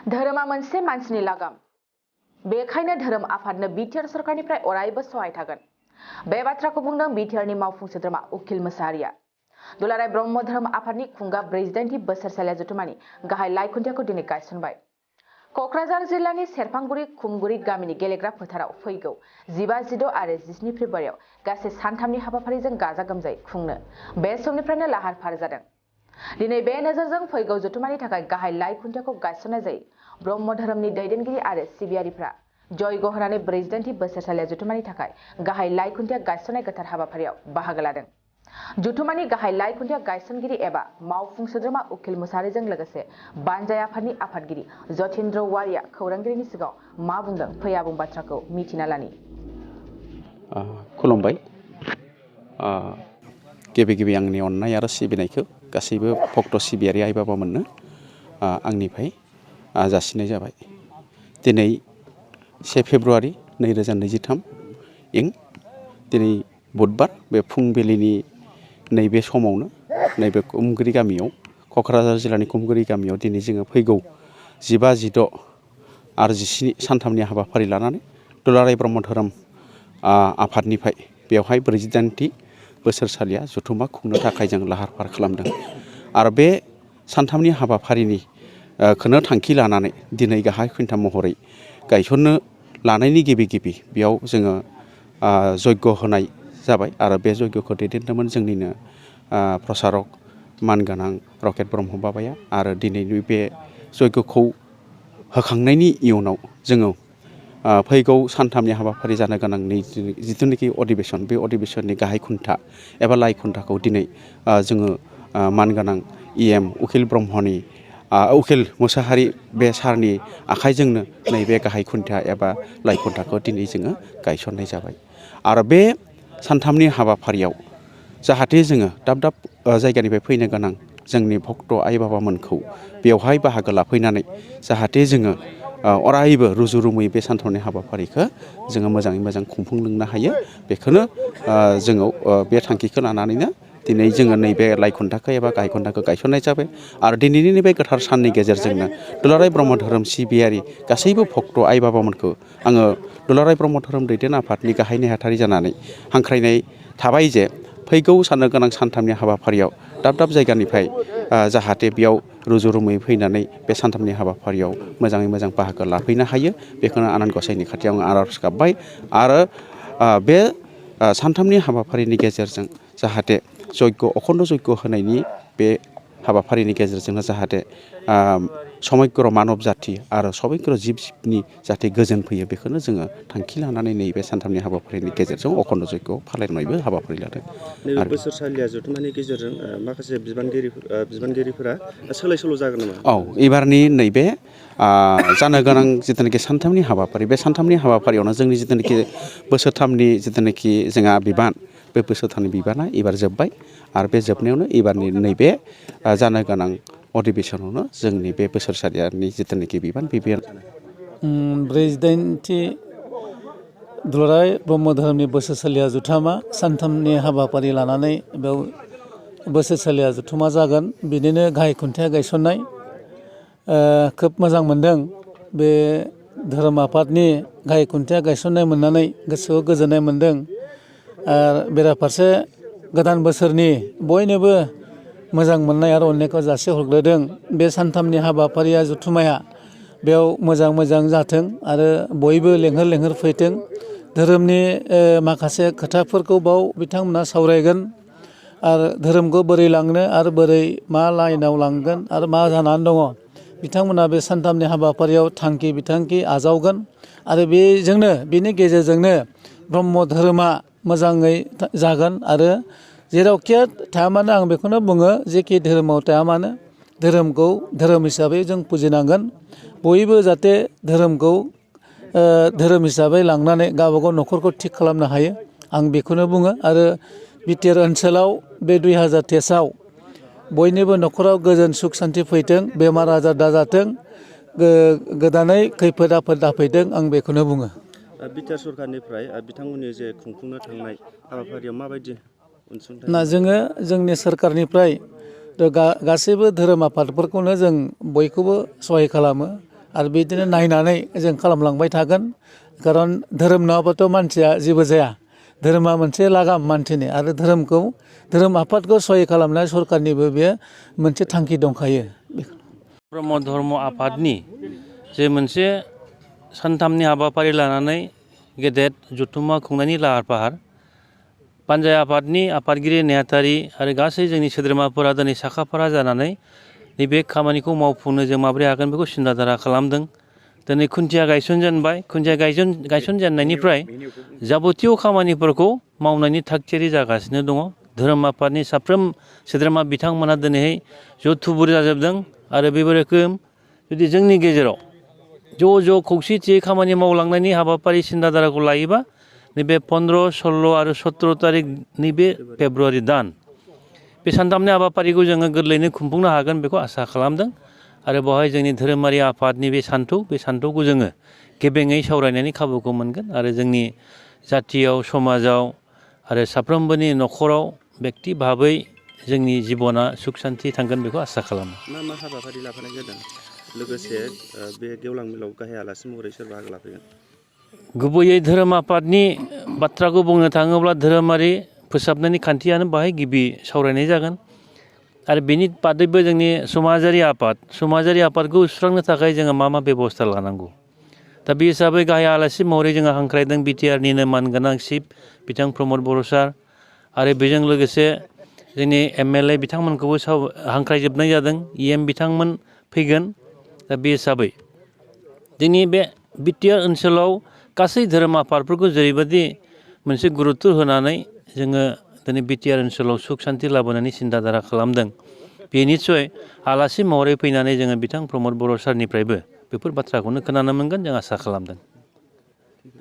धोरोमा मोनसे मानसिनि लागाम बेखायनो धोरोम आफादनो बिटिआर सरकारनिफ्राय अरायबो सहाय थागोन बे बाथ्राखौ बुंदों बिटिआरनि मावफुं सोद्रोमा उखिल मोसाहारिया दुलाराय ब्रह्म धोरोम आफादनि खुंगा 42 बोसोरसालिया जथुमानि गाहाय लाइखुन्थियाखौ दिनै गायसनबाय कक्राझार जिल्लानि सेरफांगुरि खुमगुरि गामिनि गेलेग्रा फोथाराव फैगौ 15, 16 आरो 17 फेब्रुवारियाव गासै सानथामनि हाबाफारिजों गाजा गोमजायै खुंनो बे समनिफ्रायनो लाहार फाहार जादों दिनै बे नोजोरजों फैगौ जथुमानि थाखाय गाहाय लाइखुन्थियाखौ गायसननाय जायो ब्रह्म धोरोमनि दैदेनगिरि आरो सिबियारिफ्रा जयग होनानै 42 बोसोरसालिया जथुमानि थाखाय गाहाय लाइखुन्थिया गायसननाय गोथार हाबाफारियाव बाहागो लादों जथुमानि गाहाय लाइखुन्थिया गायसनगिरि एबा मावफुं सोद्रोमा उखिल मोसाहारिजों लोगोसे बानजाय आफादनि आफादगिरि जतीन्द्र वारिया खौरांगिरिनि सिगाङाव मा बुंदों फै आबुं बाथ्राखौ मिथिना लानि खुलुमबाय गिबि गिबि आंनि अननाय आरो सिबिनायखौ गासैबो भक्त सिबियारि आइ बाबामोननो आंनिफ्राय जासिनाय जाबाय दिनै 1 फेब्रुवारि 2023 इं दिनै बुधबार बे फुंबिलिनि नैबे समावनो नैबे खुमगुरि गामियाव कक्राझार जिल्लानि खुमगुरि गामियाव दिनै जोङो फैगौ 15, 16 आरो 17 सानथामनि हाबाफारि लानानै दुलाराय ब्रह्म धोरोम आफादनिफ्राय बेवहाय 48 बोसोरसालिया जथुमा खुंनो थाखाय जों लाहार फाहार खालामदों आरो बे सानथामनि हाबाफारिनि खोनो थांखि लानानै दिनै गाहाय खुन्था महरै गायसननो लानायनि गिबि बेयाव जोङो जयग होनाय जाबाय आरो बे जयगखौ दैदेनदोंमोन जोंनिनो प्रसारक मानगोनां रकेट ब्रह्म बाबाया आरो दिनैनि बे जयगखौ होखांनायनि इयुनाव जोङो फैगौ सानथामनि हाबाफारि जानो गोनांनि जिथुनिखि अधिवेशन बे अधिवेशननि गाहाय खुन्था एबा लाइ खुन्थाखौ दिनै जोङो मानगोनां इएम उखिल ब्रह्मनि उखिल मोसाहारि बे सारनि आखाइजोंनो नैबे गाहाय खुन्था एबा लाइ खुन्थाखौ दिनै जोङो गायसननाय जाबाय आरो बे सानथामनि हाबाफारियाव जाहाथे जोङो दाब दाब जायगानिफ्राय फैनो गोनां जोंनि भक्त आइ बाबामोनखौ बेवहाय बाहागो लाफैनानै जाहाथे जोङो अरायबो रुजु रुमुयै बे सानथामनि हाबाफारिखौ जोङो मोजाङै मोजां खुंफुंलांनो हायो बेखौनो जोङो बे थांखिखौ लानानैनो दिनै जोङो नैबे लाइ खुन्थाखौ एबा गाहाय खुन्थाखौ गायसननाय जाबाय आरो दिनैनि नैबे गोथार साननि गेजेरजोंनो दुलाराय ब्रह्म धोरोम सिबियारि गासैबो भक्त आइ बाबामोनखौ आङो दुलाराय ब्रह्म धोरोम दैदेन आफादनि गाहाय नेहाथारि जानानै हांख्रायनाय थाबाय जे फैगौ साननो गोनां सानथामनि हाबाफारियाव दाब दाब जायगानिफ्राय जाहाथे बेयाव रुजु रुमुयै फैनानै बे सानथामनि हाबाफारियाव मोजाङै मोजां बाहागो लाफैनो हायो बेखौनो आनान गसाइनि खाथियाव आं आरज गाबबाय आरो बे सानथामनि हाबाफारिनि गेजेरजों जाहाथे अखन्द जयग होनायनि बे हाबाफारिनि गेजेरजोंनो जाहाथे समग्र मानब जाथि आरो समग्र जिब जिबनि जाहाथे गोजोन फैयो बेखौनो जोङो थांखि लानानै नैबे सानथामनि हाबाफारिनि गेजेरजों अखन्द जयग फालिनायबो हाबाफारि लादों नैबे बोसोरसालिया जथुमानि गेजेरजों माखासे बिबानगिरिफोरा सोलाय सोल' जागोन नामा? औ एबारनि नैबे जानो गोनां जिथुनाखि सानथामनि हाबाफारि बे सानथामनि हाबाफारियावनो जोंनि जिथुनाखि बोसोरथामनि जिथुनाखि जोंहा बिबान बे बोसोरथामनि बिबाना एबार जोब्बाय आरो बे जोबनायावनो एबारनि नैबे जानो गोनां अधिवेशनावनो जोंनि बे बोसोरसालियानि जिथुनाखि बिबान बे 48 दुलाराय ब्रह्म धोरोमनि बोसोरसालिया जथुमा सानथामनि हाबाफारि लानानै बेयाव बोसोरसालिया जथुमा जागोन बिदिनो गाहाय खुन्थिया गायसननाय खोब मोजां मोनदों बे धोरोम आफादनि गाहाय खुन्थिया गायसननाय मोननानै गोसोआव गोजोननाय मोनदों आरो बेराफारसे गोदान बोसोरनि बयनोबो मोजां मोननाय आरो अननायखौ जासिहरग्रोदों बे सानथामनि हाबाफारिया जथुमाया बेयाव मोजां जाथों आरो बयबो लेंहर फैथों धोरोमनि माखासे खोथाफोरखौ बाव बिथांमोना सावरायगोन आरो धोरोमखौ बोरै लांनो आरो बोरै मा लाइनाव लांगोन आरो मा जानानै दङ बिथांमोना बे सानथामनि हाबाफारियाव थांखि बिथांखि आजावगोन आरो बेनि गेजेरजोंनो ब्रह्म धोरोमा मोजाङै जागोन आरो जेरावखि थाया मानो आं बेखौनो बुङो जेखि धोरोमाव थाया मानो धोरोमखौ धोरोम हिसाबै जों फुजिनांगोन बयबो जाहाथे धोरोमखौ धोरोम हिसाबै लांनानै गावबागाव न'खरखौ थिग खालामनो हायो आं बेखौनो बुङो आरो बिटिआर ओनसोलाव बे 2023आव बयनिबो न'खराव गोजोन सुख सान्थि फैथों बेमार आजार दाजाथों गोदानै खैफोद आफोद दाफैथों आं बेखौनो बुङो बिटिआर सरकारनिफ्राय बिथांमोननि जे खुंफुंनो थांनाय हाबाफारियाव माबायदि अनसुंथाइ जोङो जोंनि सोरखारनिफ्राय गासैबो धोरोम आफादफोरखौनो जों बयखौबो सहाय खालामो आरो बिदिनो नायनानै जों खालामलांबाय थागोन खारन धोरोम नङाबाथ' मानसिया जेबो जाया धोरोमा मोनसे लागाम मानसिनि आरो धोरोम आफादखौ सहाय खालामनाय सरकारनिबो बेयो मोनसे थांखि दंखायो। ब्रह्म धर्म आफादनि जे मोनसे सानथामनि हाबाफारि लानानै गेदेर जथुम्मा खुंनायनि लाहार फाहार पान्जाय आफादनि आफादगिरि नेहाथारि आरो गासै जोंनि सोद्रोमाफोरा दिनै साखाफारा जानानै नैबे खामानिखौ मावफुंनो जों माबोरै हागोन बेखौ सिन्थाधारा खालामदों। दिनै खुन्थिया गायसनजेनबाय खुन्थिया गायसनजेननायनिफ्राय जाबतिय खामानिफोरखौ मावनायनि थागथियारि जागासिनो दङ। धोरोम आफादनि साफ्रोम सोद्रोमा बिथांमोना दिनैहाय ज' थुबुर जाजोबदों आरो बे रोखोम जुदि जोंनि गेजेराव ज' खौसेथियै खामानि मावलांनायनि हाबाफारि सिन्थाधाराखौ लायोबा नैबे 15, 16 आरो 17 तारिख नैबे फेब्रुवारि दान बे सानथामनि हाबाफारिखौ जोङो गोरलैयैनो खुंफुंनो हागोन बेखौ आसा खालामदों आरो बेवहाय जोंनि धोरोमारि आफादनि बे सान्थौखौ जोङो गेबेङै सावरायनायनि खाबुखौ मोनगोन आरो जोंनि जाथियाव समाजाव आरो साफ्रोमबोनि न'खराव बेक्ति भाबै जोंनि जिबना सुख सान्थि थांगोन बेखौ आसा खालामो। मा हाबाफारि लाफानाय जादों लोगोसे बे गेवलां मेलाव गाहाय आलासि महरै सोर बाहागो लाफैगोन? गुबैयै धोरोम आफादनि बाथ्राखौ बुंनो थाङोब्ला धोरोमारि फोसाबनायनि खान्थियानो बाहाय गिबि सावरायनाय जागोन आरो बेनि बादैबो जोंनि समाजारि आफादखौ सुस्रांनो थाखाय जोङो मा बेबस्था लानांगौ दा बे हिसाबै गाहाय आलासि महरै जोङो हांख्रायदों बिटिआरनिनो मानगोनां चिफ बिथां प्रमद बर' सार आरो बेजों लोगोसे जोंनि MLA बिथांमोनखौबो हांख्रायजोबनाय जादों। EM बिथांमोन फैगोन दा बे हिसाबै जोंनि बे बिटिआर ओनसोलाव गासै धोरोम आफादफोरखौ जेरैबायदि मोनसे गुरुत्त होनानै जोङो दिनै बिटिआर ओनसोलाव सुख सान्थि लाबोनायनि सिन्थाधारा खालामदों बे निस्सय आलासि महरै फैनानै जोङो बिथां प्रमद बर' सारनिफ्रायबो बेफोर बाथ्राखौनो खोनानो मोनगोन जों आसा खालामदों।